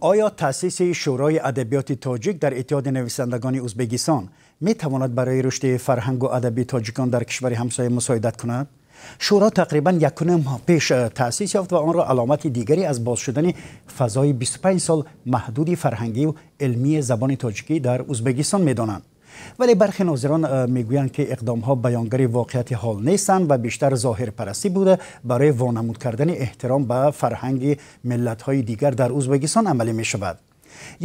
Оё таъсиси Шӯрои адабиёти тоҷик дар Иттиҳоди нависандагони Ӯзбекистон метавонад барои рушди фарҳангу адаби тоҷикон дар кишвари ҳамсоя мусоидат кунад? Шӯро тақрибан 1.5 моҳ пеш таъсис ёфт ва онро аломати дигаре аз боз шудани фазои 25 сол маҳдуди фарҳангию илмии забони тоҷикӣ дар Ӯзбекистон медонанд. Вале бархе нозирон мегӯянд, ки иқдомҳо баёнгари воқеияти ҳол нестанд ва бештар зоҳирпарастӣ буда, барои вонамуд кардани эҳтиром ба фарҳанги миллатҳои дигар дар Ӯзбекистон амалӣ мешавад.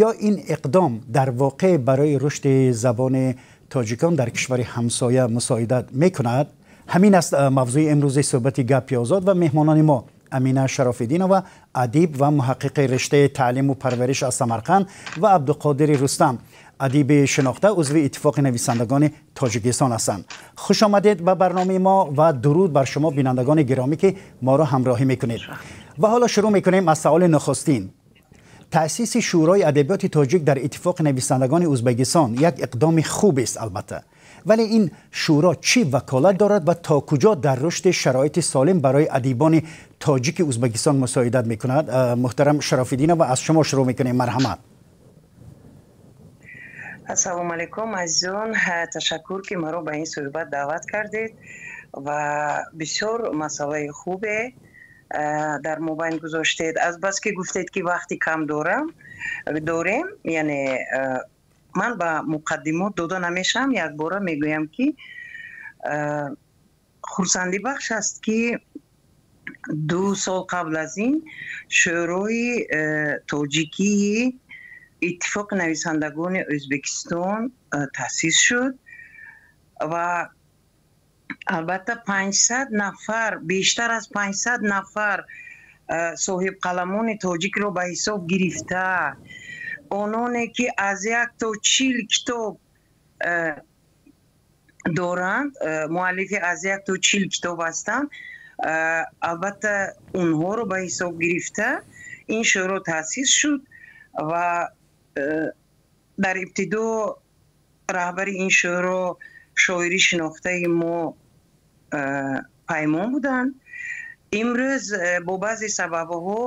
Ё ин иқдом дар воқеъ барои рушди забони тоҷикон дар кишвари ҳамсоя мусоидат мекунад? Ҳамин аст мавзӯи имрӯзи суҳбати Гапи Озод ва меҳмонони мо: Амина Шарофиддинова, адиб ва муҳаққиқи риштаи таълиму парвариш аз Самарқанд, ва Абдуқодири Рустам, адиби шинохта, узви Иттифоқи нависандагони Тоҷикистон ҳастанд. Хуш омадед ба барномаи мо ва дуруд бар шумо, бинандагони гиромӣ, ки моро ҳамроҳӣ мекунед. Ва ҳоло шурӯъ мекунем аз саволи нахустин. Таъсиси Шӯрои адабиёти тоҷик дар Иттифоқи нависандагони Ӯзбекистон як иқдоми хубест, албатта, вале ин шӯро чӣ ваколат дорад ва то куҷо дар рушди шароити солим барои адибони тоҷики Ӯзбекистон мусоидат мекунад? Муҳтарам Шарофиддинова, аз шумо шурӯъ мекунем, марҳамат. Ассалому алайкум, азизон. Ташаккур, ки маро ба ин суҳбат даъват кардед ва бисёр масъалаи хубе дар мобайн гузоштед. Азбаски гуфтед, ки вақти кам дорем, яъне ман ба муқаддимот дода намешавам, якбора мегӯям, ки хурсандибахш аст, ки 2 сол қабл аз ин Шӯрои тоҷикии Иттифоқи нависандагони Ӯзбекистон таъсис шуд ва албатта 500 нафар, бештар аз 500 нафар соҳибқаламони тоҷикро ба ҳисоб гирифта, ононе ки аз 1 то 40 китоб доранд, муаллифи аз 1 то 40 китоб ҳастанд, албатта онҳоро ба ҳисоб гирифта ин шӯро таъсис шуд. Ва дар ибтидо раҳбари ин шӯро шоири шинохтаи мо Паймон буданд. Имрӯз бо баъзе сабабҳо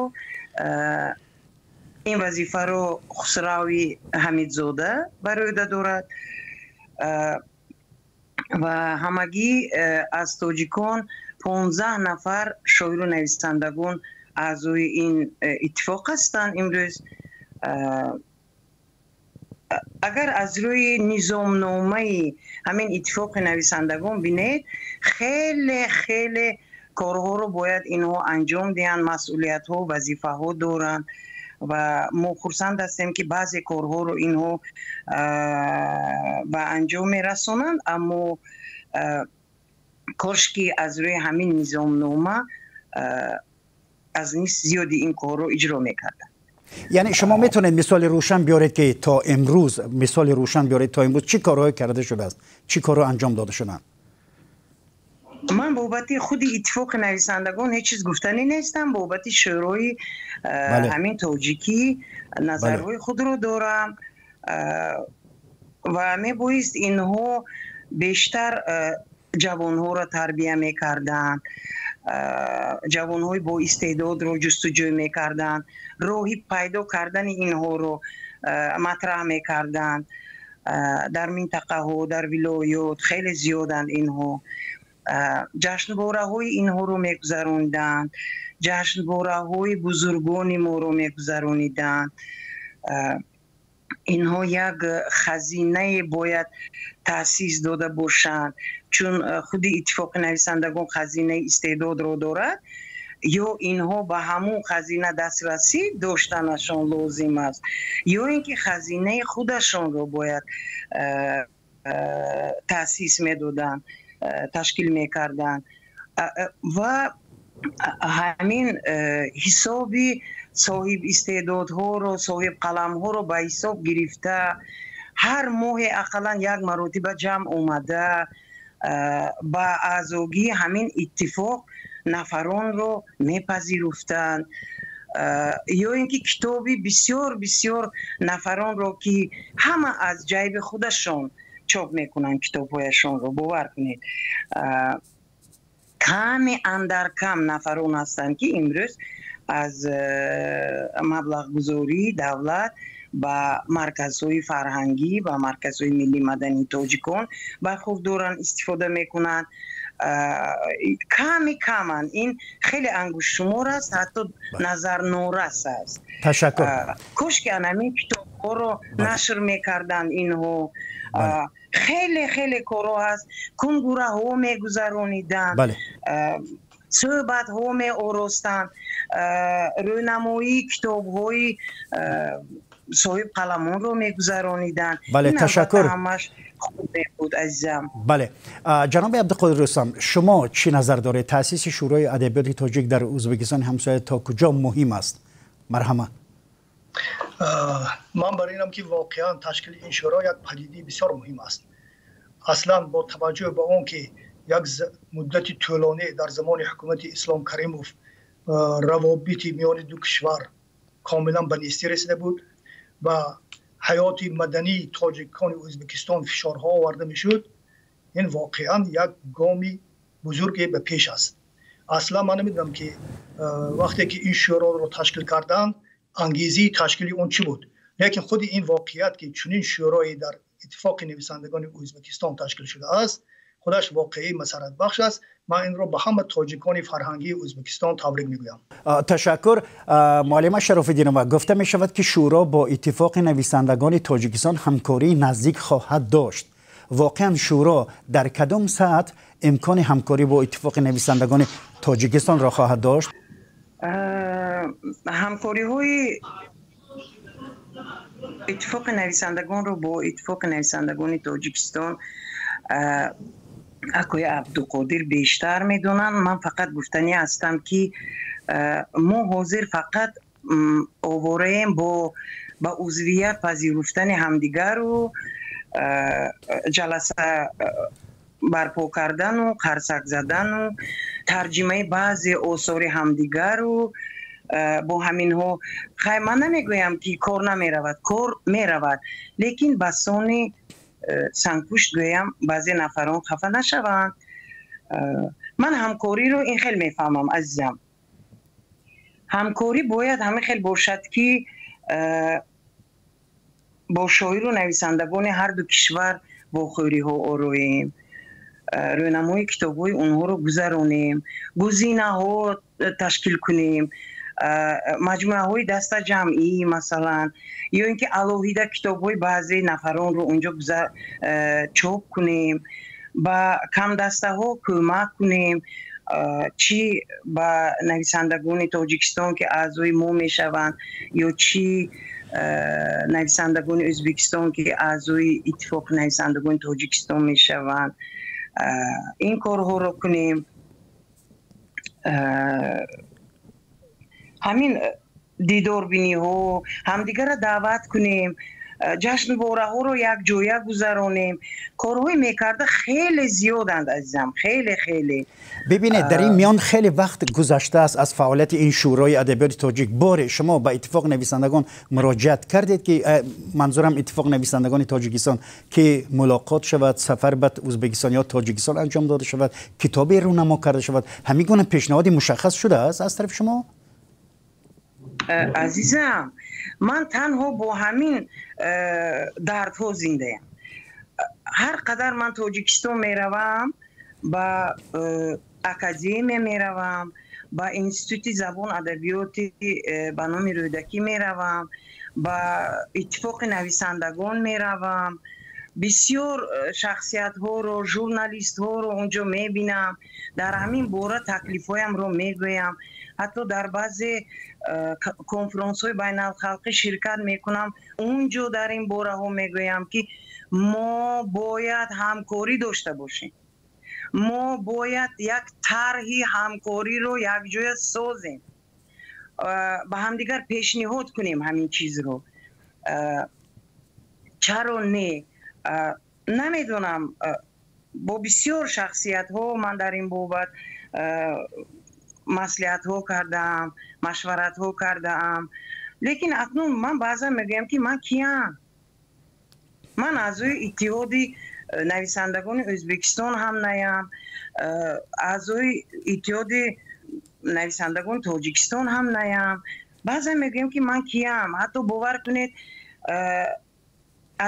ин вазифаро Хусрави Ҳамидзода бар ӯҳда дорад. Ва ҳамагӣ аз тоҷикон 15 нафар шоиру нависандагон аъзои ин иттифоқ ҳастанд. Имрӯз агар аз рӯи низомномаи ҳамин Иттифоқи нависандагон бинед, хеле хеле корҳоро бояд инҳо анҷом диҳанд, масъулиятҳо, вазифаҳо доранд ва мо хурсанд ҳастем, ки баъзе корҳоро инҳо ба анҷом мерасонанд, аммо кош ки аз рӯи ҳамин низомнома аз нисф зиёди ин корро иҷро мекарданд. Яъне шумо метавонед мисоли рӯшан биёред, ки то имрӯз, мисоли рӯшан биёред, то имрӯз чӣ корҳое карда шудааст, чӣ корҳо анҷом дода шуданд? Ман бобати худи Иттифоқи нависандагон ҳеҷ чиз гуфтанӣ нестам. Бобати шӯрои ҳамин тоҷикӣ назарҳои худро дорам ва мебоист инҳо бештар ҷавонҳоро тарбия мекарданд, ҷавонҳои боистеъдодро ҷустуҷӯй мекарданд, роҳи пайдо кардани инҳоро матраҳ мекарданд. Дар минтақаҳо, дар вилоёт хеле зиёданд инҳо. Ҷашнвораҳои инҳоро мегузарониданд, ҷашнвораҳои бузургони моро мегузарониданд. Инҳо як хазинае бояд таъсис дода бошанд, чун худи Иттифоқи нависандагон хазинаи истеъдодро дорад. Ё инҳо ба ҳамун хазина дастрасӣ доштанашон лозим аст, ё ин ки хазинаи худашонро бояд таъсис медоданд, ташкил мекарданд ва ҳамин ҳисоби соҳиб истеъдодҳоро, соҳиб қаламҳоро ба ҳисоб гирифта, ҳар моҳе ақаллан як маротиба ҷамъ омада, ба аъзогии ҳамин иттифоқ нафаронро мепазируфтанд, ё ин ки китоби бисёр бисёр нафаронро, ки ҳама аз ҷайби худашон чоп мекунанд китобҳояшонро, бовар кунед. Ками андар кам нафарон ҳастанд, ки имрӯз аз маблағгузории давлат ба марказҳои фарҳангӣ, ба марказҳои миллии мадании тоҷикон бархурдоранд, истифода мекунанд. Ками каманд, ин хеле ангуштшумор аст, ҳатто назарнорас аст. Ташаккур. Кош ки анамин китобҳоро нашр мекарданд инҳо. Хеле хеле корҳо ҳаст, кунгураҳо мегузарониданд, суҳбатҳо меоростанд, рӯнамоии китобҳои соҳиб қаламонро мегузарониданд. Бале, ташаккур. Ҳамаш хуб буд, азизам. Бале, ҷаноби Абдуқодир Рустам, шумо чӣ назар доред? Таъсиси Шӯрои адабиёти тоҷик дар Ӯзбекистони ҳамсоя то куҷо муҳим аст? Марҳамат. Ман бар инам, ки воқеан ташкили ин шӯро як падидаи бисёр муҳим аст. Аслан бо таваҷҷӯҳ ба он ки як муддати тӯлонӣ дар замони ҳукумати Ислом Каримов равобити миёни ду кишвар комилан ба нестӣ расида буд ва ҳаёти мадании тоҷикони Ӯзбекистон фишорҳо оварда мешуд, ин воқеан як гоми бузурге ба пеш аст. Аслан ман намедонам, ки вақте ки ин шӯроро ташкил карданд, ангезаи ташкили он чӣ буд, лекин худи ин воқеият, ки чунин шӯрое дар Иттифоқи нависандагони Ӯзбекистон ташкил шудааст, худаш воқеии масарратбахш аст. Ман инро ба ҳама тоҷикони фарҳангии Ӯзбекистон табрик мегӯям. Ташаккур. Муаллима Шарофиддинова, гуфта мешавад, ки шӯро бо Иттифоқи нависандагони Тоҷикистон ҳамкории наздик хоҳад дошт. Воқеан шӯро дар кадом сатҳ имкони ҳамкорӣ бо Иттифоқи нависандагони Тоҷикистонро хоҳад дошт? Ҳамкориҳои Иттифоқи нависандагонро бо Иттифоқи нависандагони Тоҷикистон акои Абдуқодир бештар медонанд. Ман фақат гуфтанӣ ҳастам, ки мо ҳозир фақат овораем бо ба узвият пазируфтани ҳамдигару ҷаласа барпо кардану қарсак задану тарҷимаи баъзе осори ҳамдигару бо ҳаминҳо. Хай, ман намегӯям, ки кор намеравад, кор меравад, лекин ба сони сангпушт гӯям, баъзе нафарон хафа нашаванд. Ман ҳамкориро ин хел мефаҳмам, азизам. Ҳамкорӣ бояд ҳамин хел бошад, ки бо шоиру нависандагони ҳарду кишвар вохӯриҳо ороем, рӯнамои китобҳои онҳоро гузаронем, гузинаҳо ташкил кунем, маҷмӯаҳои дастаҷамъӣ, масалан, ё ин ки алоҳида китобҳои баъзе нафаронро унҷо чоп кунем, ба камдастаҳо кӯмак кунем, чӣ ба нависандагони Тоҷикистон, ки аъзои мо мешаванд, ё чӣ нависандагони Ӯзбекистон, ки аъзои Иттифоқи нависандагони Тоҷикистон мешаванд. Ин корҳоро кунем. Ҳамин дидорбиниҳо, ҳамдигарро даъват кунем, ҷашнвораҳоро якҷоя гузаронем. Корҳои мекарда хеле зиёданд, азизам, хеле хеле. Бибинед, дар ин миён хеле вақт гузаштааст аз фаъолияти ин Шӯрои адабиёти тоҷик. Боре шумо ба Иттифоқи нависандагон муроҷиат кардед, ки манзурам Иттифоқи нависандагони Тоҷикистон, ки мулоқот шавад, сафар ба Ӯзбекистон ё Тоҷикистон анҷом дода шавад, китобе рӯнамо карда шавад? Ҳамин гуна пешниҳоди мушаххас шудааст аз тарафи шумо? Азизам, ман танҳо бо ҳамин дардҳо зиндаям. Ҳар қадар ман Тоҷикистон меравам, ба академия меравам, ба Институти забон адабиёти ба номи Рӯдакӣ меравам, ба Иттифоқи нависандагон меравам, бисёр шахсиятҳоро, журналистҳоро унҷо мебинам, дар ҳамин бора таклифҳоямро мегӯям, ҳатто дар баъзе конфронсҳои байналхалқӣ ширкат мекунам, унҷо дар ин бораҳо мегӯям, ки мо бояд ҳамкорӣ дошта бошем, мо бояд як тарҳи ҳамкориро якҷоя созем, ба ҳамдигар пешниҳод кунем ҳамин чизро. Чаро не? Намедонам, бо бисёр шахсиятҳо ман дар ин бобат маслиҳатҳо кардаам, машваратҳо кардаам, лекин акнун ман баъзан мегӯям, ки ман киям? Ман аъзои Иттиҳоди нависандагони Ӯзбекистон ҳам наям, аъзои Иттиҳоди нависандагони Тоҷикистон ҳам наям. Баъзан мегӯям, ки ман киям? Ҳатто бовар кунед,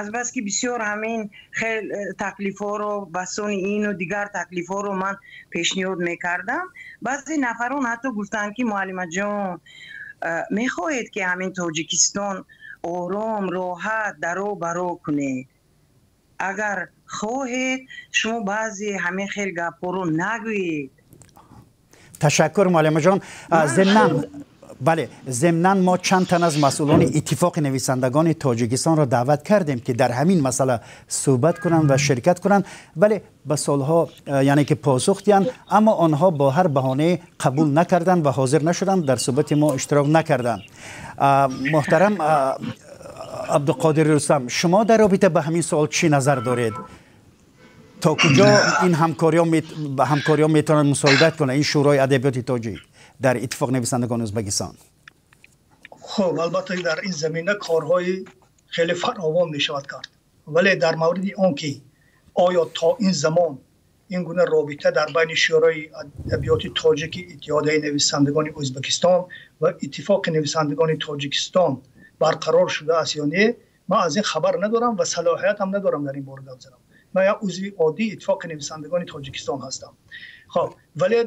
азбаски бисёр ҳамин хел таклифҳоро, басони ину дигар таклифҳоро ман пешниҳод мекардам, баъзе нафарон ҳатто гуфтанд, ки муаллимаҷон, мехоҳед, ки ҳамин Тоҷикистон ором, роҳат даро баро кунед? Агар хоҳед, шумо баъзе ҳамин хел гапҳоро нагӯед. Ташаккур, муаллимаҷон. Зимнан, бале, зимнан мо чанд тан аз масъулони Иттифоқи нависандагони Тоҷикистонро даъват кардем, ки дар ҳамин масъала суҳбат кунанд ва ширкат кунанд, вале ба суолҳо, яъне ки посух диҳанд, аммо онҳо бо ҳар баҳонае қабул накарданд ва ҳозир нашуданд, дар суҳбати мо иштирок накарданд. Муҳтарам Абдуқодир Рустам, шумо дар робита ба ҳамин суол чӣ назар доред? То куҷо ин ҳамкориҳо метавонанд мусоидат кунанд, ин Шӯрои адабиёти тоҷик дар Иттифоқ нависандагони Ӯзбекистон? Хуб, албатта, дар ин замина корҳои хеле фаровон мешавад кард, вале дар мавриди он ки оё то ин замон ин гуна робита дар байни Шӯрои адабиёти тоҷики Иттиҳодияи нависандагони Ӯзбекистон ва Иттифоқи нависандагони Тоҷикистон барқарор шудааст ё не, ман аз ин хабар надорам ва салоҳиятам надорам дар ин бора гап занам. Ман як узви оддии Иттифоқи нависандагони Тоҷикистон ҳастам. Хоб, вале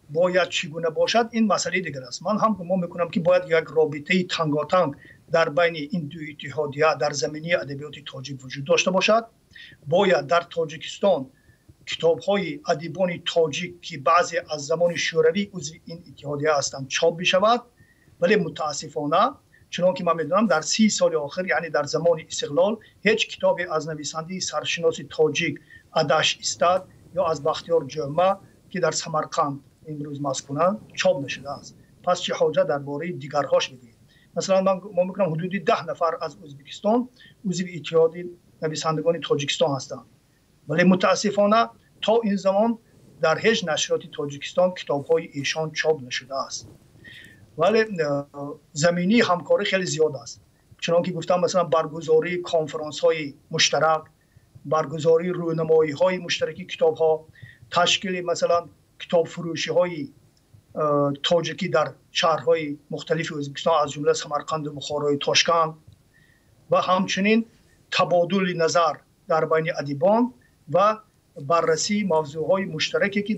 бояд чӣ гуна бошад, ин масъалаи дигар аст. Ман ҳам гумон мекунам, ки бояд як робитаи танготанг дар байни ин ду иттиҳодия дар заминаи адабиёти тоҷик вуҷуд дошта бошад. Бояд дар Тоҷикистон китобҳои адибони тоҷик, ки баъзе аз замони Шӯравӣ узви ин иттиҳодия ҳастанд, чоп бишавад. Вале мутаассифона, чунон ки ман медонам, дар 30 соли охир, яъне дар замони истиқлол, ҳеҷ китобе аз нависандаи саршиноси тоҷик Адаш Истад ё аз Бахтиёр Ҷӯма, ки дар Самарқанд имрӯз маскунанд, чоп нашудааст. Пас чӣ ҳоҷат дар бораи дигарҳош бигӯем? Масалан, ман гумон мекунам, ҳудуди 10 нафар аз Ӯзбекистон узви Иттиҳоди нависандагони Тоҷикистон ҳастанд, вале мутаассифона то ин замон дар ҳеҷ нашриёти Тоҷикистон китобҳои эшон чоп нашудааст. Вале заминии ҳамкорӣ хеле зиёд аст. Чунон ки гуфтам, масалан, баргузории конференсҳои муштарак, баргузории рӯйнамоиҳои муштараки китобҳо, ташкили, масалан, китобфурӯшиҳои тоҷикӣ дар шаҳрҳои мухталифи Ӯзбекистон, аз ҷумла Самарқанду Бухорои Тошканд, ва ҳамчунин табодули назар дар байни адибон ва баррасии мавзӯъҳои муштараке ки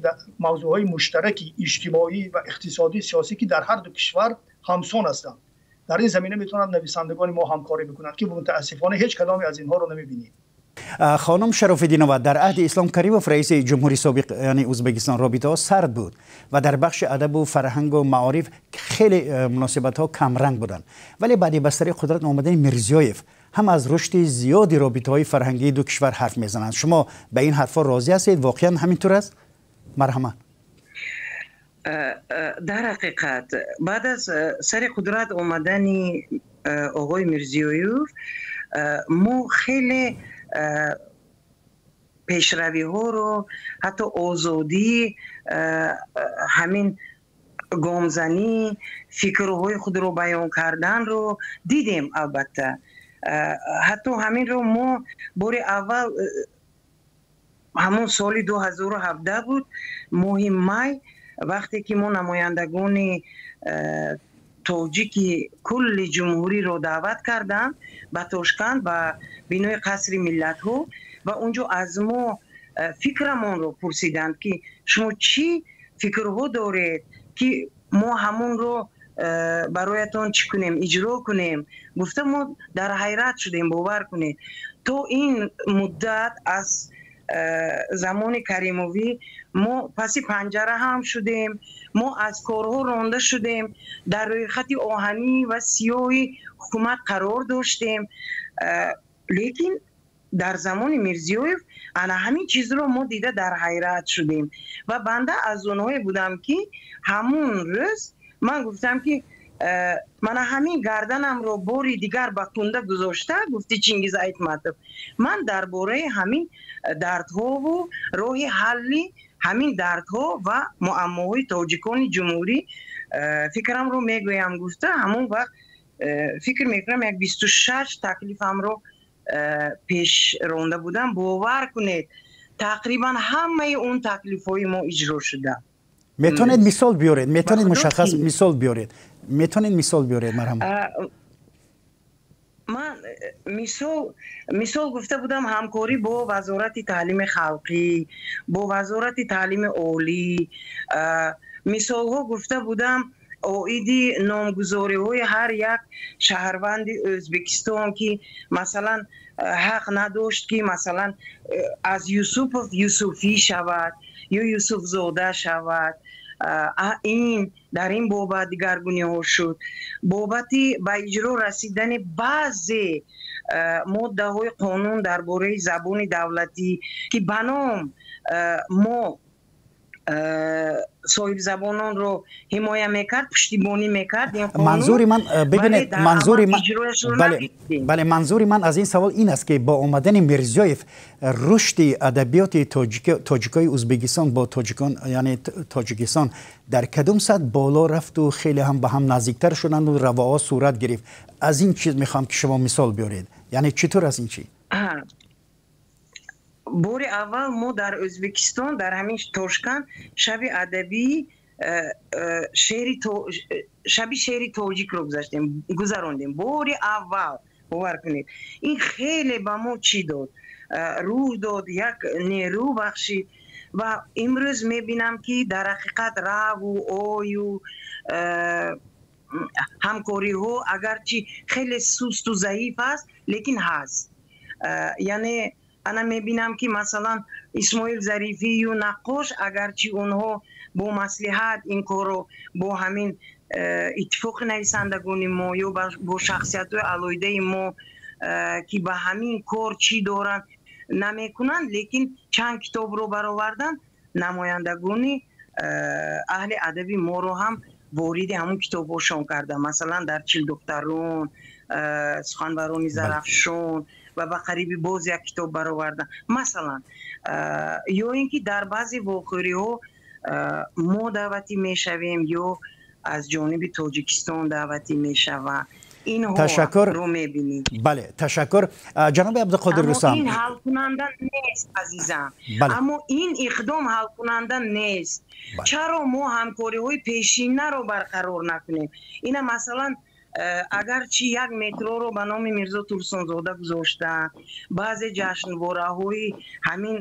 мавзӯъҳои муштараки иҷтимоӣ ва иқтисодӣ, сиёсӣ, ки дар ҳар ду кишвар ҳамсон ҳастанд. Дар ин замина метавонанд нависандагони мо ҳамкорӣ бикунанд, ки мутаассифона ҳеҷ кадоме аз инҳоро намебинем. Хонум Шарофиддинова, дар аҳди Ислом Каримов, раиси ҷумҳури собиқ, яъне Ӯзбекистон, робитаҳо сард буд ва дар бахши адабу фарҳангу маориф хеле муносибатҳо камранг буданд. Вале баъди ба сари қудрат омадани Мирзиёев ҳам аз рушди зиёди робитаҳои фарҳангии ду кишвар ҳарф мезананд. Шумо ба ин ҳарфҳо розӣ ҳастед? Воқеан ҳамин тур аст? Марҳамат. Дар ҳақиқат, баъд аз сари қудрат омадани оғои Мирзиёев мо хеле пешравиҳоро, ҳатто озодӣ, ҳамин гомзанӣ, фикрҳои худро баён карданро дидем. Албатта, ҳатто ҳаминро мо бори аввал ҳамон соли 2017 буд, моҳи май, вақте ки мо намояндагони тоҷики кулли ҷумҳуриро даъват карданд ба Тошканд, ба бинои Қасри миллатҳо, ва унҷо аз мо фикрамонро пурсиданд, ки шумо чӣ фикрҳо доред, ки мо ҳамонро бароятон чӣ кунем, иҷро кунем, гуфта, мо дар ҳайрат шудем. Бовар кунед, то ин муддат аз замони Каримовӣ мо паси панҷара ҳам шудем, мо аз корҳо ронда шудем, дар рӯйхати оҳанӣ ва сиёҳи ҳукумат қарор доштем. Лекин дар замони Мирзиёев ана ҳамин чизро мо дида дар ҳайрат шудем. Ва банда аз онҳое будам, ки ҳамун рӯз ман гуфтам, ки мана ҳамин гарданамро бори дигар ба кунда гузошта, гуфти Чингиз Айтматов, ман дар бораи ҳамин дардҳову роҳи ҳалли ҳамин дардҳо ва муаммоҳои тоҷикони ҷумҳурӣ фикрамро мегӯям, гуфта, ҳамон вақт, фикр мекунам, як 26 таклифамро Пеш ронда будам, бовар кунед, тақрибан ҳамаи он таклифҳои мо иҷро шуда. Метавонед мисол биёред? Метавонед мушаххас мисол биёред? Метавонед мисол биёред, марҳамат. Ман мисол гуфта будам, ҳамкорӣ бо Вазорати таълими халқӣ, бо Вазорати таълими олӣ. Мисолҳо гуфта будам оиди номгузориҳои ҳар як шаҳрванди Ӯзбекистон, ки масалан ҳақ надошт, ки масалан аз Юсупов Юсуфӣ шавад ё Юсуфзода шавад. Ин дар ин бобат дигаргуниҳо шуд. Бобати ба иҷро расидани баъзе моддаҳои қонун дар бораи забони давлатӣ, ки ба ном мо соҳибзабононро ҳимоя мекард, пуштибонӣ мекард. Манзури ман, бибинед, манзури ман, бале, манзури ман аз ин савол ин аст, ки бо омадани Мирзиёев рушди адабиёти тоҷикои Ӯзбекистон бо тоҷикон, яъне Тоҷикистон, дар кадом сатҳ боло рафту хеле ҳам ба ҳам наздиктар шуданду равоҳо сурат гирифт. Аз ин чиз мехоҳам, ки шумо мисол биёред, яъне чӣ тур аз ин чӣ. Бори аввал мо дар Ӯзбекистон, дар ҳамин Тошканд, шаби адабии шаби шеъри тоҷикро гузаштем, гузарондем бори аввал. Бовар кунед, ин хеле ба мо чӣ дод, рӯҳ дод, як нерӯ бахшид. Ва имрӯз мебинам, ки дар ҳақиқат раву ою ҳамкориҳо агарчи хеле сусту заиф аст, лекин ҳаст. Яъне ана мебинам, ки масалан Исмоил Зарифию Наққош, агарчи онҳо бо маслиҳат ин корро бо ҳамин иттифоқи нависандагони мо ё бо шахсиятҳои алоҳидаи мо, ки ба ҳамин кор чӣ доранд, намекунанд, лекин чанд китобро бароварданд, намояндагони аҳли адаби моро ҳам вориди ҳамун китобҳошон карданд. Масалан, дар «Чилдухтарон», «Суханбарони Зарафшон» ва ба қариби боз як китоб бароварданд, масалан. Ё ин ки дар баъзе вохӯриҳо мо даъватӣ мешавем ё аз ҷониби Тоҷикистон даъватӣ мешаванд. Ташаккур. Мебинед. Бале, ташаккур, ҷаноби Абдуқодир Рустам. Ин ҳалкунанда нест, азизам, аммо ин иқдом ҳалкунанда нест. Чаро мо ҳамкориҳои пешинаро барқарор накунем? Ина масалан, агарчи як метроро ба номи Мирзо Турсунзода гузоштанд, баъзе ҷашнвораҳои ҳамин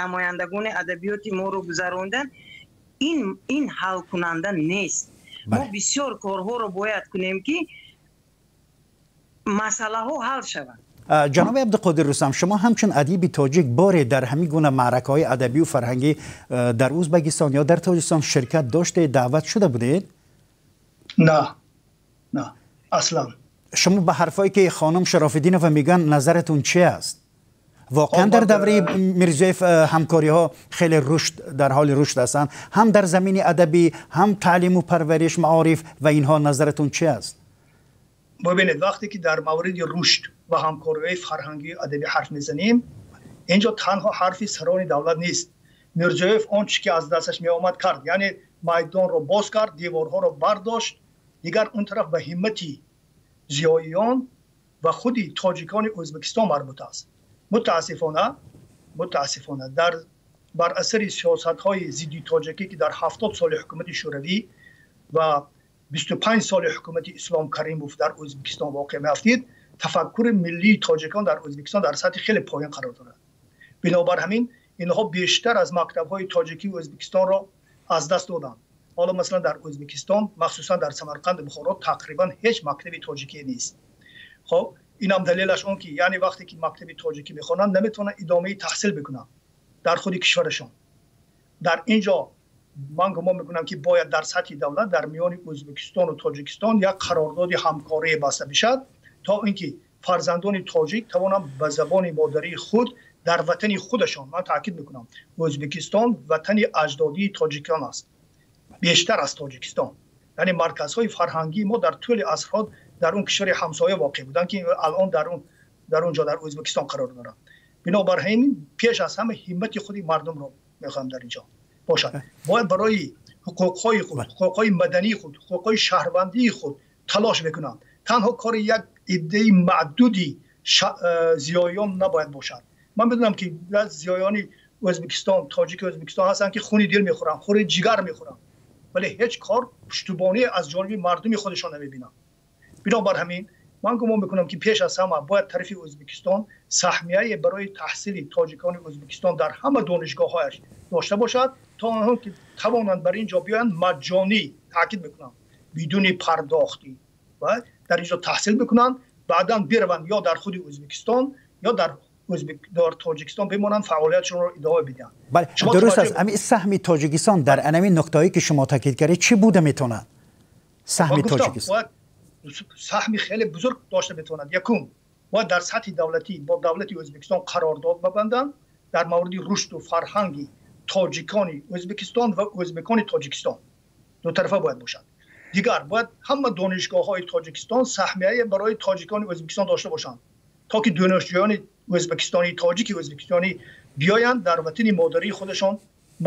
намояндагони адабиёти моро гузаронданд, ин ҳалкунанда нест. Мо бисёр корҳоро бояд кунем, ки масъалаҳо ҳал шаванд. Ҷаноби Абдуқодир Рустам, шумо ҳамчун адиби тоҷик боре дар ҳамин гуна маъракаҳои адабию фарҳангӣ дар Ӯзбекистон ё дар Тоҷикистон ширкат доштед, даъват шуда будед? На, на, аслан. Шумо ба ҳарфое ки хонум Шарофиддинова мегӯянд, назаратон чи аст? Воқеан дар давраи Мирзиёев ҳамкориҳо хеле рушд дар ҳоли рушд ҳастанд, ҳам дар замини адабӣ, ҳам таълиму парвариш, маориф ва инҳо, назаратон чи аст? Бибинед, вақте ки дар мавриди рушд ва ҳамкориҳои фарҳангию адабӣ ҳарф мезанем, инҷо танҳо ҳарфи сарони давлат нест. Мирзиёев он чӣ ки аз дасташ меомад, кард, яъне майдонро боз кард, деворҳоро бардошт. Дигар он тараф ба ҳиммати зиёиён ва худи тоҷикони Ӯзбекистон марбут аст. Мутаассифона, дар бар асари сиёсатҳои зидди тоҷикӣ, ки дар 70 соли ҳукумати Шӯравӣ ва 25 соли ҳукумати Ислом Каримов дар Ӯзбекистон воқеъ меафтид, тафаккури миллии тоҷикон дар Ӯзбекистон дар сатҳи хеле поён қарор дорад. Бинобар ҳамин инҳо бештар аз мактабҳои тоҷикии Ӯзбекистонро аз даст доданд. Ҳоло масалан дар Ӯзбекистон, махсусан дар Самарқанду Бухоро, тақрибан ҳеҷ мактаби тоҷикӣ нест. Хоб, инам далелаш он ки, яъне вақте ки мактаби тоҷикӣ мехонанд, наметавонанд идомаи таҳсил бикунанд дар худи кишварашон. Дар ин ҷо ман гумон мекунам, ки бояд дар сатҳи давлат дар миёни Ӯзбекистону Тоҷикистон як қарордоди ҳамкорӣ баста бишад, то ин ки фарзандони тоҷик тавонанд ба забони модарии худ дар ватани худашон. Ман таъкид мекунам, Ӯзбекистон ватани аҷдодии тоҷикон аст, бештар аз Тоҷикистон. Яъне марказҳои фарҳангии мо дар тӯли асрҳо дар он кишвари ҳамсоя воқеъ буданд, ки алон дар он ҷо, дар Ӯзбекистон қарор доранд. Бинобар ҳамин пеш аз ҳама ҳиммати худи мардумро мехоҳам дар инҷо бошад. Бояд барои ҳуқуқҳои худ, ҳуқуқҳои мадании худ, ҳуқуқҳои шаҳрвандии худ талош бикунанд. Танҳо кори як иддаи маъдуди зиёиён набояд бошад. Ман медонам, ки зиёиёни Ӯзбекистон, тоҷики Ӯзбекистон ҳастанд, ки хуни дил мехӯранд, хуни ҷигар мехӯранд, вале ҳеҷ кор пуштубонӣ аз ҷониби мардуми худашон намебинанд. Бинобар ҳамин ман гумон мекунам, ки пеш аз ҳама бояд тарафи Ӯзбекистон саҳмияе барои таҳсили тоҷикони Ӯзбекистон дар ҳама донишгоҳҳояш дошта бошад, то онҳо ки тавонанд бар ин ҷо биёянд маҷҷонӣ, таъкид мекунам, бидуни пардохтӣ ва дар ин ҷо таҳсил бикунанд, баъдан бираванд ё дар худи Ӯзбекистон, ё дар Тоҷикистон бимонанд, фаъолиятшонро идома бидиҳанд. Бале, дуруст аст. Ҳамин саҳми Тоҷикистон дар анами нуқтаҳое, ки шумо таъкид кардед, чӣ буда метавонад? Саҳми Тоҷикистон саҳми хеле бузург дошта метавонад. Якум, бояд дар сатҳи давлатӣ бо давлати Ӯзбекистон қарордод бабанданд дар мавриди рушду фарҳанги тоҷикони Ӯзбекистон ва ӯзбекони Тоҷикистон. Дутарафа бояд бошад. Дигар, бояд ҳама донишгоҳҳои Тоҷикистон саҳмияе барои тоҷикони Ӯзбекистон дошта бошанд, то ки донишҷӯёни ӯзбекистонӣ, тоҷики ӯзбекистонӣ биёянд, дар ватани модарии худашон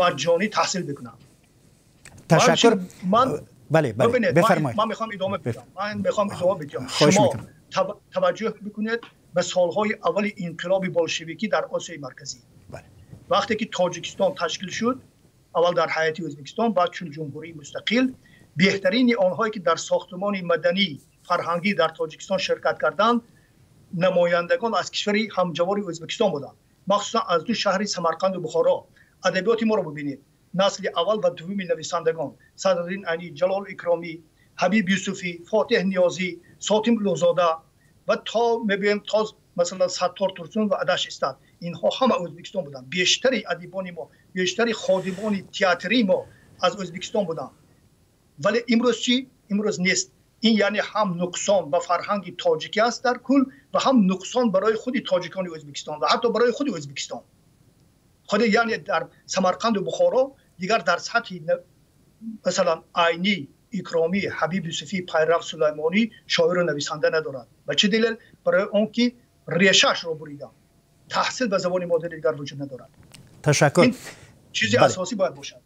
маҷҷонӣ таҳсил бикунанд. Ташаккур. Ман Бале, бифармоед. Ман мехоҳам идома бидиҳам. Ман мехоҳам идома бидиҳам. Шумо таваҷҷӯҳ бикунед ба солҳои аввали инқилоби болшевикӣ дар Осиёи Марказӣ. Вақте ки Тоҷикистон ташкил шуд, аввал дар ҳайати Ӯзбекистон, баъд чун ҷумҳурии мустақил, беҳтарини онҳое ки дар сохтмони маданӣ, фарҳангӣ дар Тоҷикистон ширкат карданд, намояндагон аз кишвари ҳамҷавори Ӯзбекистон буданд, махсусан аз ду шаҳри Самарқанду Бухоро. Адабиёти моро бибинед: насли аввал ва дуввуми нависандагон Садриддин Айнӣ, Ҷалол Икромӣ, Ҳабиб Юсуфӣ, Фотеҳ Ниёзӣ, Сотим Улуғзода ва то мебиёем то масалан Саттор Турсун ва Адаш Истад, инҳо ҳама Ӯзбекистон буданд. Бештари адибони мо, бештари ходимони театрии мо аз Ӯзбекистон буданд. Вале имрӯз чӣ? Имрӯз нест. Ин яъне ҳам нуқсон ба фарҳанги тоҷикӣ аст дар кул ва ҳам нуқсон барои худи тоҷикони Ӯзбекистон ва ҳатто барои худи Ӯзбекистон. Худи яъне дар Самарқанду Бухоро дигар дар сатҳи масалан Айнӣ, Икромӣ, Ҳабиб Юсуфӣ, Пайрав Сулаймонӣ шоиру нависанда надорад. Ба чӣ далел? Барои он ки решаашро буриданд, таҳсил ба забони модари дигар вуҷуд надорад. Ташаккур. Чизи асосӣ бояд бошад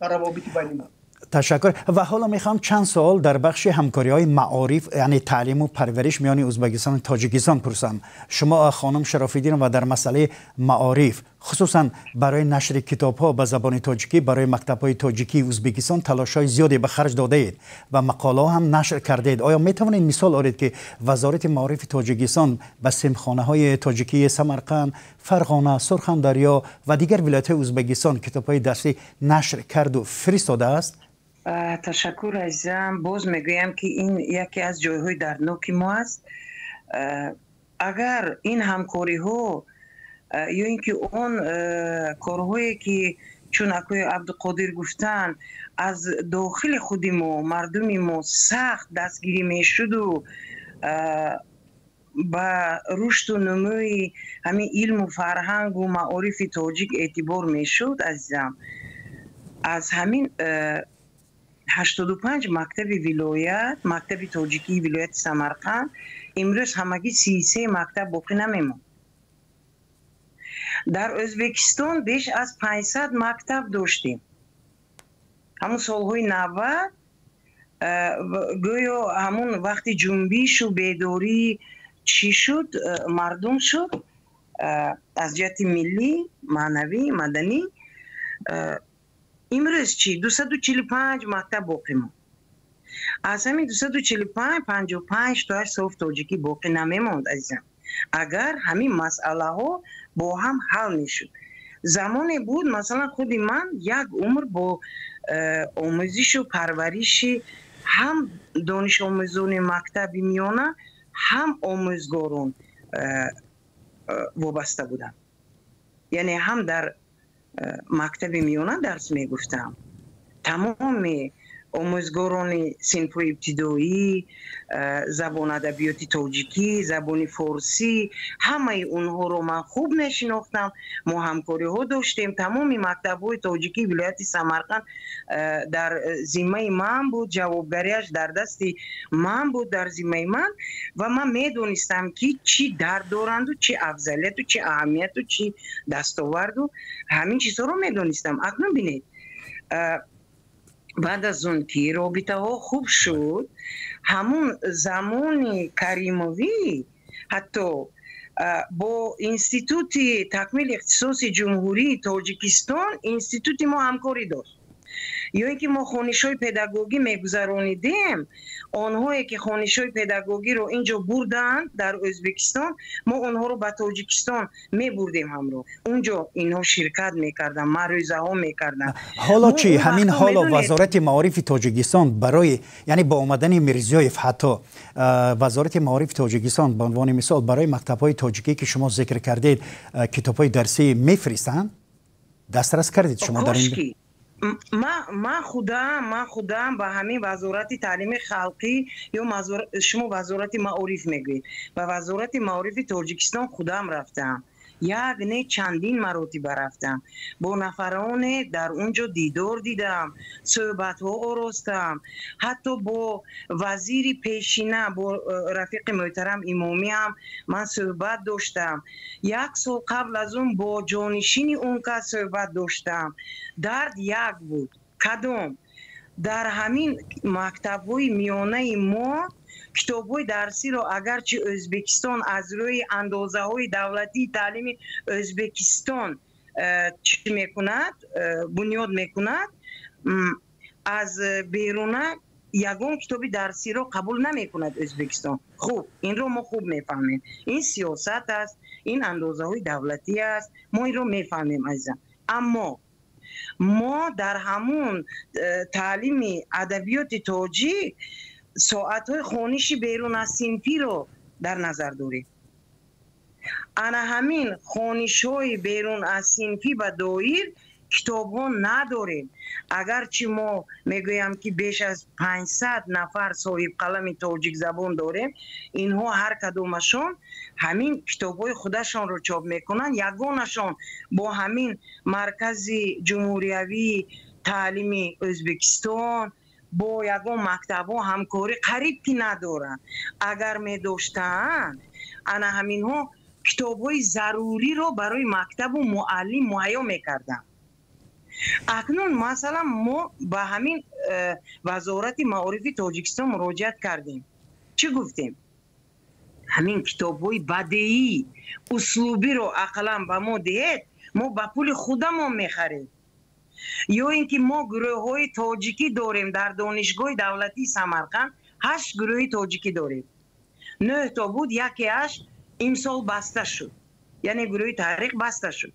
дар равобити байни мо. Ташаккур. Ва ҳоло мехоҳам чанд савол дар бахши ҳамкориҳои маориф, яъне таълиму парвариш миёни Ӯзбекистон ва Тоҷикистон пурсам. Шумо, хонум Шарофиддинова, дар масъалаи маориф, хусусан барои нашри китобҳо ба забони тоҷикӣ барои мактабҳои тоҷикии Ӯзбекистон талошҳои зиёде ба харҷ додаед ва мақолаҳо ҳам нашр кардаед. Оё метавонед мисол оред, ки Вазорати маорифи Тоҷикистон ба синфхонаҳои тоҷикии Самарқанд, Фарғона, Сурхандарё ва дигар вилоятҳои Ӯзбекистон китобҳои дарсӣ нашр карду фиристодааст? Ташаккур, азизам. Боз мегӯям, ки ин яке аз ҷойҳои дардноки мо аст. Агар ин ҳамкориҳо ё ин ки он корҳое, ки чун акои Абдуқодир гуфтанд, аз дохили худи мо, мардуми мо сахт дастгирӣ мешуду ба рушду нумӯи ҳамин илму фарҳангу маорифи тоҷик эътибор мешуд, азизам, аз ҳамин 85 мактаби вилоят, мактаби тоҷикии вилояти Самарқанд, имрӯз ҳамагӣ 33 мактаб боқӣ намемонд. Дар Ӯзбекистон беш аз 500 мактаб доштем. Ҳамун солҳои 90, гӯё ҳамун вақти ҷунбишу бедорӣ чӣ шуд, мардум шуд аз ҷиҳати миллӣ, маънавӣ, маданӣ. Имрӯз чӣ? 245 мактаб боқӣ монд. Аз ҳамин 245, 55 тоаш соф тоҷикӣ боқӣ намемонд, азизам, агар ҳамин масъалаҳо бо ҳам ҳал мешуд. Замоне буд, масалан, худи ман як умр бо омӯзишу парвариши ҳам донишомӯзони мактаби миёна, ҳам омӯзгорон вобаста будам. Яъне ҳам дар мактаби миёна дарс мегуфтам, тамоми омӯзгорони синфҳои ибтидоӣ, забон, адабиёти тоҷикӣ, забони форсӣ, ҳамаи онҳоро ман хуб мешинохтам. Мо ҳамкориҳо доштем. Тамоми мактабҳои тоҷикии вилояти Самарқанд дар зиммаи ман буд, ҷавобгариаш дар дасти ман буд, дар зиммаи ман, ва ман медонистам, ки чӣ дард доранду, чӣ афзалияту, чӣ аҳамияту, чӣ дастоварду, ҳамин чизҳоро медонистам. Акнун бинед, баъд аз он ки робитаҳо хуб шуд, ҳамун замони Каримовӣ ҳатто Бо Институти такмили ихтисоси Ҷумҳурии Тоҷикистон институти мо ҳамкорӣ дошт. Ё ин ки мо хонишҳои педагогӣ мегузаронидем, онҳое ки хонишҳои педагогиро ин ҷо бурданд дар Ӯзбекистон, мо онҳоро ба Тоҷикистон мебурдем ҳамроҳ. Он ҷо инҳо ширкат мекарданд, маърӯзаҳо мекарданд. Ҳоло чӣ? Ҳамин ҳоло Вазорати маорифи Тоҷикистон барои, яъне бо омадани Мирзиёев, ҳатто Вазорати маорифи Тоҷикистон, ба унвони мисол, барои мактабҳои тоҷикӣ, ки шумо зикр кардед, китобҳои дарсӣ мефиристанд? Дастрас кардед шумо дар ин? Ман худам ба ҳамин Вазорати таълими халқӣ, ё шумо Вазорати маориф мегӯед, ба Вазорати маорифи Тоҷикистон худам рафтам. Як не, чандин маротиба рафтам, бо нафароне дар он ҷо дидор дидам, суҳбатҳо оростам, ҳатто бо вазири пешина, бо рафиқи мӯҳтарам Имомӣ ҳам ман суҳбат доштам. Як сол қабл аз он бо ҷонишини он кас суҳбат доштам. Дард як буд. Кадом? Дар ҳамин мактабҳои миёнаи мо китобҳои дарсиро, агарчи Ӯзбекистон аз рӯи андозаҳои давлатии таълими Ӯзбекистон чӣ мекунад, бунёд мекунад, аз беруна ягон китоби дарсиро қабул намекунад Ӯзбекистон. Хуб, инро мо хуб мефаҳмем, ин сиёсат аст, ин андозаҳои давлатӣ аст, мо инро мефаҳмем, азизам. Аммо мо дар ҳамун таълими адабиёти тоҷик соатҳои хониши берун аз синфиро дар назар дорем. Ана ҳамин хонишҳои берун аз синфӣ ба доир китобҳо надорем. Агарчи мо мегӯям, ки беш аз 500 нафар соҳибқалами тоҷикзабон дорем, инҳо ҳар кадомашон ҳамин китобҳои худашонро чоп мекунанд, ягонашон бо ҳамин маркази ҷумҳуриявии таълими Ӯзбекистон, бо ягон мактабҳо ҳамкорӣ қариб ки надоранд. Агар медоштаанд, ана ҳаминҳо китобҳои заруриро барои мактабу муаллим муҳайё мекарданд. Акнун, масалан, мо ба ҳамин Вазорати маорифи Тоҷикистон муроҷиат кардем. Чӣ гуфтем? Ҳамин китобҳои бадеӣ, услубиро ақаллан ба мо диҳед, мо ба пули худамон мехарем. Ё ин ки мо гурӯҳҳои тоҷикӣ дорем дар Донишгоҳи давлатии Самарқанд, ҳашт гурӯҳи тоҷикӣ дорем. Нӯҳ то буд, якеаш имсол баста шуд, яъне гурӯҳи таърих баста шуд.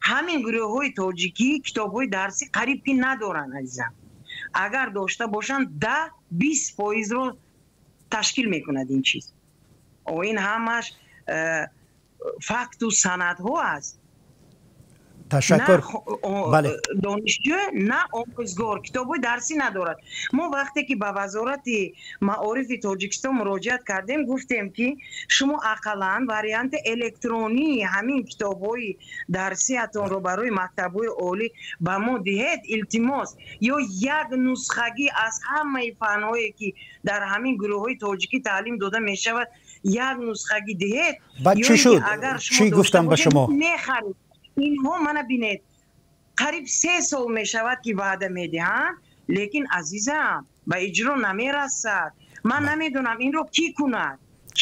Ҳамин гурӯҳҳои тоҷикӣ китобҳои дарсӣ қариб ки надоранд, азизам. Агар дошта бошанд, 10-20 фоизро ташкил мекунад ин чиз. О, ин ҳамаш факту санадҳо аст. Ташаккур. Бале, донишҷӯ на омӯзгор китобҳои дарсӣ надорад. Мо вақте ки ба Вазорати маорифи Тоҷикистон муроҷиат кардем, гуфтем, ки шумо ақаллан варианти электронии ҳамин китобҳои дарсиатонро барои мактабҳои олӣ ба мо диҳед, илтимос, ё як нусхагӣ аз ҳамаи фанҳое, ки дар ҳамин гурӯҳҳои тоҷикӣ таълим дода мешавад, як нусхагӣ диҳед. Баъд чӣ шуд? Чӣ гуфтам ба шумо? Мехаред. Инҳо, мана бинед, қариб 3 сол мешавад, ки ваъда медиҳанд, лекин, азизам, ба иҷро намерасад. Ман намедонам, инро кӣ кунад.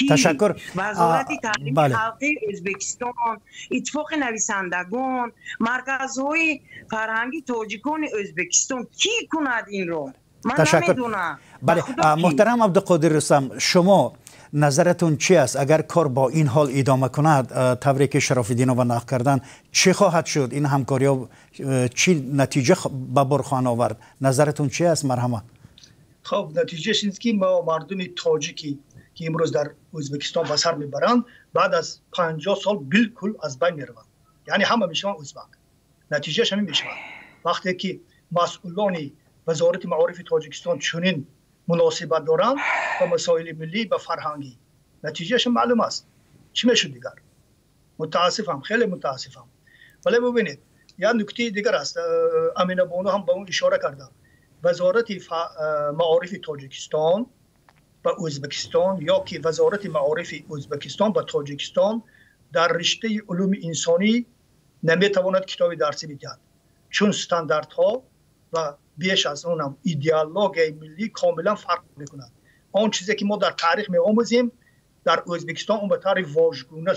Ташаккур. Вазорати таълими халқии Ӯзбекистон, Иттифоқи нависандагон, марказҳои фарҳанги тоҷикони Ӯзбекистон, кӣ кунад инро? Ман намедонам. Бале, муҳтарам Абдуқодир Рустам, шумо назаратон чи аст? Агар кор бо ин ҳол идома кунад, тавре ки Шарофиддинова нақл карданд, чӣ хоҳад шуд? Ин ҳамкориҳо чӣ натиҷа ба бор хоҳанд овард? Назаратон чи аст, марҳамат. Хоб, натиҷааш ин ки мо мардуми тоҷикӣ, ки имрӯз дар Ӯзбекистон ба сар мебаранд, баъд аз 50 сол билкул аз байн мераванд, яъне ҳама мешаванд ӯзбак. Натиҷааш ҳамин мешавад. Вақте ки масъулони Вазорати маорифи Тоҷикистон чунин муносибат доранд ба масоили миллӣ, ба фарҳангӣ, натиҷааш маълум аст, чӣ мешуд дигар. Мутаассифам, хеле мутаассифам. Вале бубинед, як нуктаи дигар аст, Аминабону ҳам ба он ишора кардам. Вазорати маорифи Тоҷикистон ба Ӯзбекистон ё ки Вазорати маорифи Ӯзбекистон ба Тоҷикистон дар риштаи улуми инсонӣ наметавонад китоби дарсӣ бидиҳад, чун стандартҳо ва беш аз онам идеологияи миллӣ комилан фарқ мекунад. Он чизе ки мо дар таърих меомӯзем. Дар Ӯзбекистон он ба таври вожгуна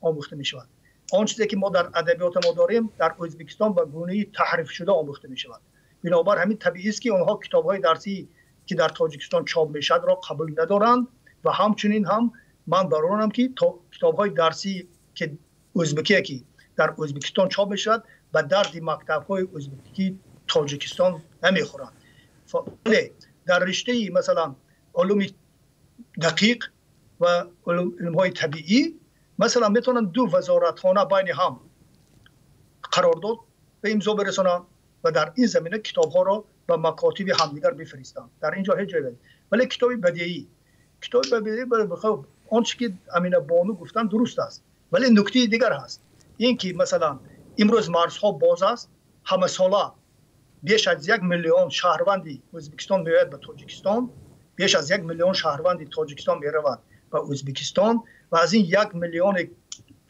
омӯхта мешавад. Он чизе ки мо дар адабиёти мо дорем, дар Ӯзбекистон ба гунаи таҳрифшуда омӯхта мешавад. Бинобар ҳамин табиист, ки онҳо китобҳои дарсӣ, ки дар Тоҷикистон чоп мешавад, ро қабул надоранд ва ҳамчунин ҳам ман баронам, ки китобҳои дарсӣ, ки ӯзбекие, ки дар Ӯзбекистон чоп мешавад, ба дарди мактабҳои ӯзбекии Тоҷикистон намехӯранд. Вале дар риштаи, масалан, улуми дақиқ ва илмҳои табиӣ, масалан, метавонанд ду вазоратхона байни ҳам қарордод ба имзо бирасонанд ва дар ин замина китобҳоро ба макотиби ҳамдигар бифиристанд. Дар ин ҷо ҳеҷ ҷой. Вале китоби бадеӣ, он чи ки Амина бону гуфтанд, дуруст аст, вале нуктаи дигар ҳаст, ин ки, масалан, имрӯз марзҳо боз аст, ҳамасола беш аз 1 миллион шаҳрванди Ӯзбекистон меояд ба Тоҷикистон, беш аз 1 миллион шаҳрванди Тоҷикистон меравад ба Ӯзбекистон ва аз ин 1 миллиони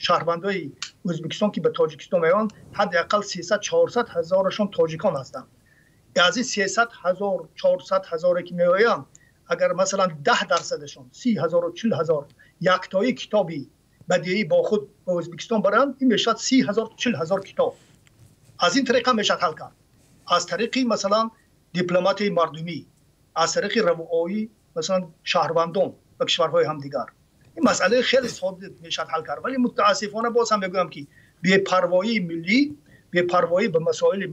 шаҳрвандои Ӯзбекистон, ки ба Тоҷикистон меоянд, ҳадди ақал 300-400 ҳазорашон тоҷикон ҳастанд. Аз ин 300 ҳазор, 400 ҳазоре, ки меоянд, агар, масалан, 10 дарсадашон, 30 ҳазору 40 ҳазор яктои китоби бадеӣ бо худ ба Ӯзбекистон баранд, ин мешавад 30 ҳазор, 40 ҳазор китоб. Аз ин тариқа мешавад ҳал кард, аз тариқи, масалан, дипломатияи мардумӣ, аз тариқи равоӣ, масалан, шаҳрвандон ба кишварҳои ҳамдигар. Ин масъалаи хеле содда мешавад ҳал кард, вале мутаассифона боз ҳам мегӯям, ки бепарвоии миллӣ, бепарвоӣ ба масоили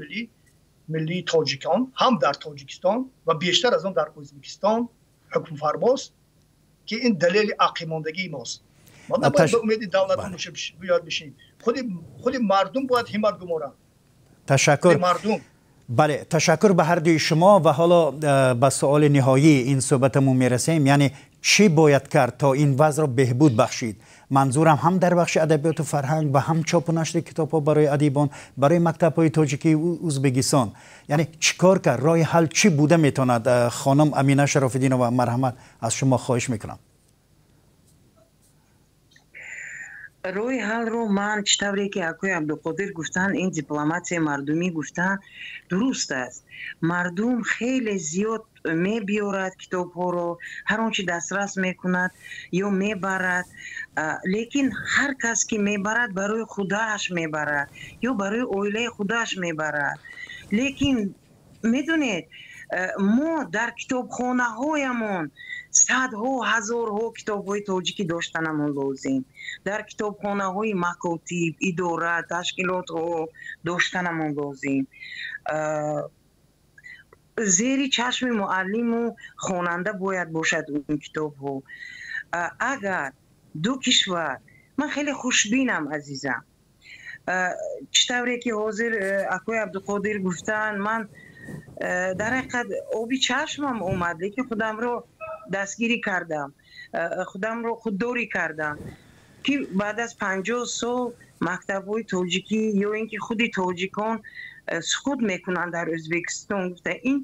миллии тоҷикон ҳам дар Тоҷикистон ва бештар аз он дар Ӯзбекистон ҳукмфармост, ки ин далели ақибмондагии мост. Мо набояд ба умеди давлат бояд бишинем. Худи мардум бояд ҳиммат гуморанд. Ташаккур. Мардум. Бале, ташаккур ба ҳар дуи шумо. Ва ҳоло ба суоли ниҳоии ин суҳбатамон мерасем, яъне чӣ бояд кард, то ин вазъро беҳбуд бахшид? Манзурам ҳам дар бахши адабиёту фарҳанг ва ҳам чопу нашри китобҳо барои адибон, барои мактабҳои тоҷикии Ӯзбекистон. Яъне чӣ кор кард, роҳи ҳал чӣ буда метавонад? Хонум Амина Шарофиддинова, марҳамат, аз шумо хоҳиш мекунам. Роҳи ҳалро ман, чӣ тавре ки акои Абдуқодир гуфтанд, ин дипломатияи мардумӣ гуфтанд, дуруст аст. Мардум хеле зиёд мебиёрад китобҳоро, ҳар он чи дастрас мекунад ё мебарад, лекин ҳар кас ки мебарад, барои худаш мебарад ё барои оилаи худаш мебарад. Лекин медонед, мо дар китобхонаҳоямон садҳо, ҳазорҳо китобҳои тоҷикӣ доштанамон лозим, дар китобхонаҳои макотиб, идора, ташкилотҳо доштанамон лозим. Зери чашми муаллиму хонанда бояд бошад он китобҳо. Агар ду кишвар, ман хеле хушбинам, азизам, чӣ тавре ки ҳозир акои Абдуқодир гуфтанд, ман дар ҳақиқат оби чашмам омад, лекин худамро дастгирӣ кардам, худамро худдорӣ кардам, ки баъд аз 50 сол мактабҳои тоҷикӣ ё ин ки худи тоҷикон суқут мекунанд дар Ӯзбекистон гуфта, ин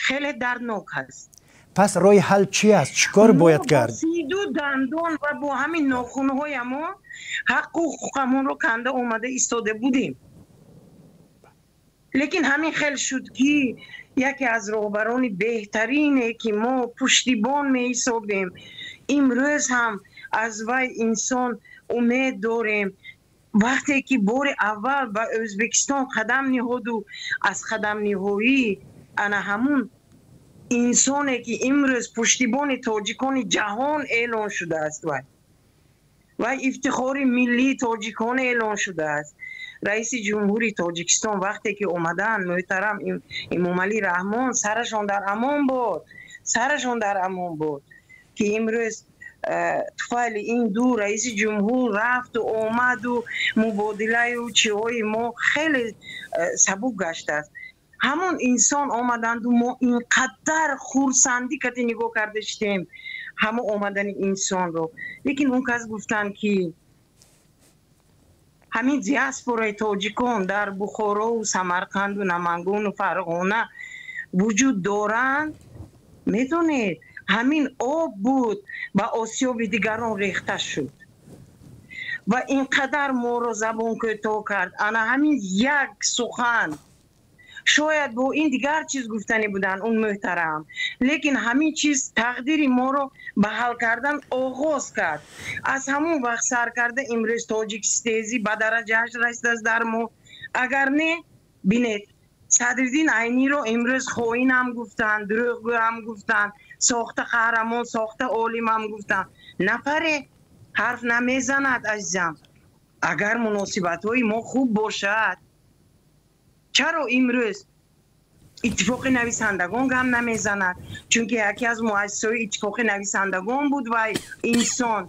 хеле дарднок аст. Пас роҳи ҳал чӣ аст? Чӣ кор бояд кард? Сиду дандон ва бо ҳамин нохунҳоямон ҳаққу ҳуқуқамонро канда омада истода будем, лекин ҳамин хел шуд, ки яке аз роҳбарони беҳтарине, ки мо пуштибон меҳисобем, имрӯз ҳам аз вай инсон умед дорем, вақте ки бори аввал ба Ӯзбекистон қадам ниҳоду аз қадамниҳоӣ ана ҳамун инсоне, ки имрӯз пуштибони тоҷикони ҷаҳон эълон шудааст, вай ифтихори миллии тоҷикон эълон шудааст, раиси ҷумҳури Тоҷикистон вақте ки омаданд, муҳтарам Эмомалӣ Раҳмон, сарашон дар амон буд, сарашон дар амон буд, ки имрӯз туфайли ин ду раиси ҷумҳур рафту омаду мубодилаю чиҳои мо хеле сабук гаштааст. Ҳамон инсон омаданду мо инқадар хурсандӣ кати нигоҳ карда шудем ҳамон омадани инсонро. Лекин он кас гуфтанд, ки ҳамин диаспораи тоҷикон дар Бухорову Самарқанду Намангону Фарғона вуҷуд доранд. Медонед, ҳамин об буд, ба осиёби дигарон рехта шуд ва ин қадар моро забон кӯтоҳ кард. Ана ҳамин як сухан. Шояд бо ин дигар чиз гуфтанӣ буданд он муҳтарам, лекин ҳамин чиз тақдири моро ба ҳал кардан оғоз кард. Аз ҳамон вақт сар карда имрӯз тоҷикистезӣ ба дараҷааш расидааст дар мо. Агар не, бинед, Садриддин Айниро имрӯз хоинам гуфтанд, дурӯғгӯам гуфтанд, сохта қаҳрамон, сохта олимам гуфтанд. Нафаре ҳарф намезанад, азизам. Агар муносибатҳои мо хуб бошад, чаро имрӯз Иттифоқи нависандагон гам намезанад? Чунки яке аз муассисаҳои Иттифоқи нависандагон буд вай инсон,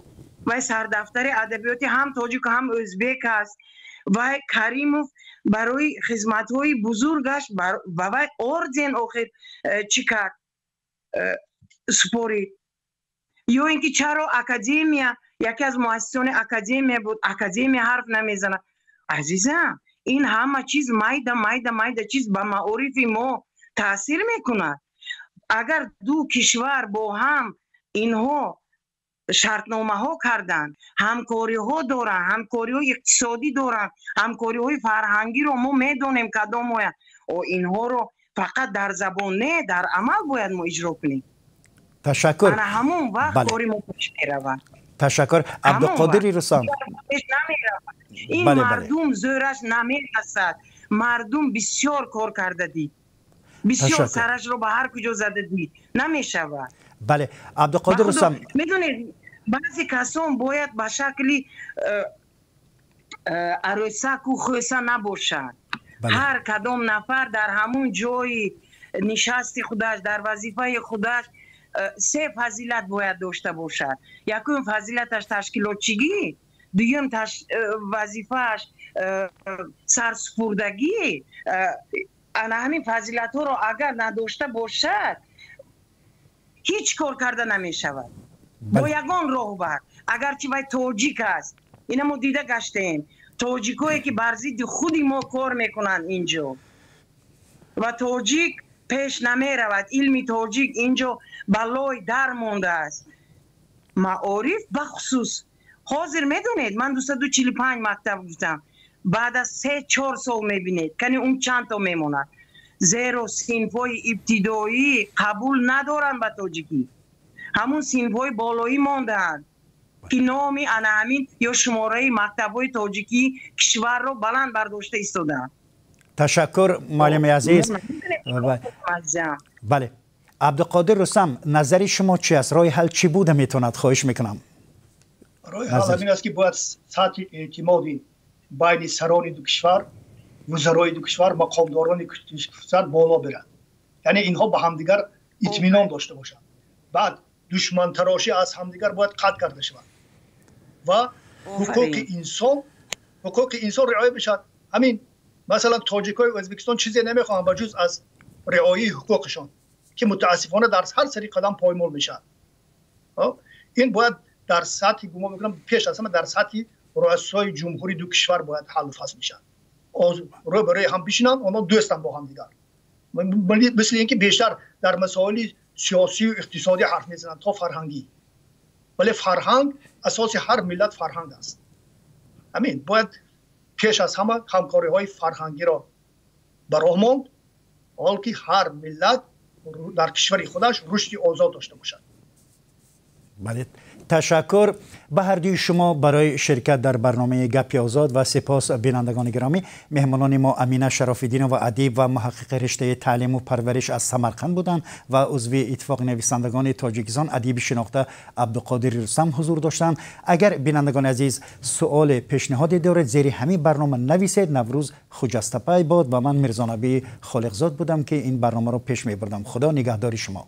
вай сардафтари адабиёти ҳам тоҷик ҳам ӯзбек аст. Вай Каримов барои хизматҳои бузургаш ба вай орден охир чӣ кард, супорид. Ё ин ки чаро академия, яке аз муассисони академия буд, академия ҳарф намезанад? Азизам, ин ҳама чиз майда майда майда чиз ба маорифи мо таъсир мекунад. Агар ду кишвар бо ҳам инҳо шартномаҳо карданд, ҳамкориҳо доранд, ҳамкориҳои иқтисодӣ доранд, ҳамкориҳои фарҳангиро мо медонем кадом оянд. Инҳоро фақат дар забон не, дар амал бояд мо иҷро кунем. Ташаккур. Ана ҳамон вақт кори мо пеш меравад. Ташаккур. Абдуқодири Рустам. Ин мардум зӯраш намерасад. Мардум бисёр кор карда дид, бисёр сарашро ба ҳар куҷо зада дид, намешавад. Бале, Абдуқодир Рустам, медонед, баъзе касон бояд ба шакли арӯсаку хӯса набошад. Ҳар кадом нафар дар ҳамун ҷои нишасти худаш, дар вазифаи худаш се фазилат бояд дошта бошад. Якум фазилаташ ташкилотчигӣ, дуюм вазифааш сарсупурдагӣ. Ана ҳамин фазилатҳоро агар надошта бошад, ҳеҷ кор карда намешавад бо ягон роҳбар, агарчи вай тоҷик аст. Ина мо дида гаштем, тоҷикое ки бар зидди худи мо кор мекунанд инҷо, ва тоҷик пеш намеравад. Илми тоҷик инҷо ба лой дар мондааст. Маориф бахусус. Ҳозир медонед, ман 245 мактаб гуфтам, баъд аз 3-4 сол мебинед, кани он чанд то мемонад. Зеро синфҳои ибтидоӣ қабул надоранд ба тоҷикӣ. Ҳамун синфҳои болоӣ мондаанд ки номи ана ҳамин ё шумораи мактабҳои тоҷикӣ кишварро баланд бардошта истодаанд. Ташаккур, муаллими азиз. Бале, Абдуқодир Рустам, назари шумо чи аст? Роҳи ҳал чӣ буда метавонад? Хоҳиш мекунам. Роҳи ҳал ҳамин аст, ки бояд сатҳи эътимоди байни сарони ду кишвар, вузарои ду кишвар, мақомдорони кишвар боло бирад. Яъне инҳо ба ҳамдигар итминон дошта бошанд. Баъд душмантарошӣ аз ҳамдигар бояд қатъ карда шавад ва ҳуқуқи инсон риоя бишавад. Ҳамин масалан тоҷикҳои Ӯзбекистон чизе намехоҳанд ба ҷуз аз риояи ҳуқуқашон, ки мутаассифона дар ҳар сари қадам поймол мешавад. Ин бояд дар сатҳи, гумон мекунам, пеш аз ҳама дар сатҳи рӯасои ҷумҳури ду кишвар бояд ҳаллу фасл мешавад. Рӯ ба рӯи ҳам бишинанд, онҳо дӯстанд бо ҳамдигар. Мисли ин ки бештар дар масоили сиёсию иқтисодӣ ҳарф мезананд то фарҳангӣ. Вале фарҳанг асоси ҳар миллат фарҳанг аст. Ҳамин бояд пеш аз ҳама ҳамкориҳои фарҳангиро ба роҳ монд, ҳол ки ҳар миллат дар кишвари худаш рушди озод дошта бошад. Бале, ташаккур ба ҳар дуи шумо барои ширкат дар барномаи Гапи Озод ва сипос бинандагони гиромӣ. Меҳмонони мо Амина Шарофиддинова, адиб ва муҳаққиқи риштаи таълиму парвариш аз Самарқанд буданд ва узви Иттифоқи нависандагони Тоҷикистон, адиби шинохта Абдуқодири Рустам ҳузур доштанд. Агар бинандагони азиз суоле пешниҳоде доред, зери ҳамин барнома нависед. Наврӯз хуҷастапай бод ва ман Мирзонабӣ Холиқзод будам, ки ин барномаро пеш мебурдам. Худо нигаҳдори шумо.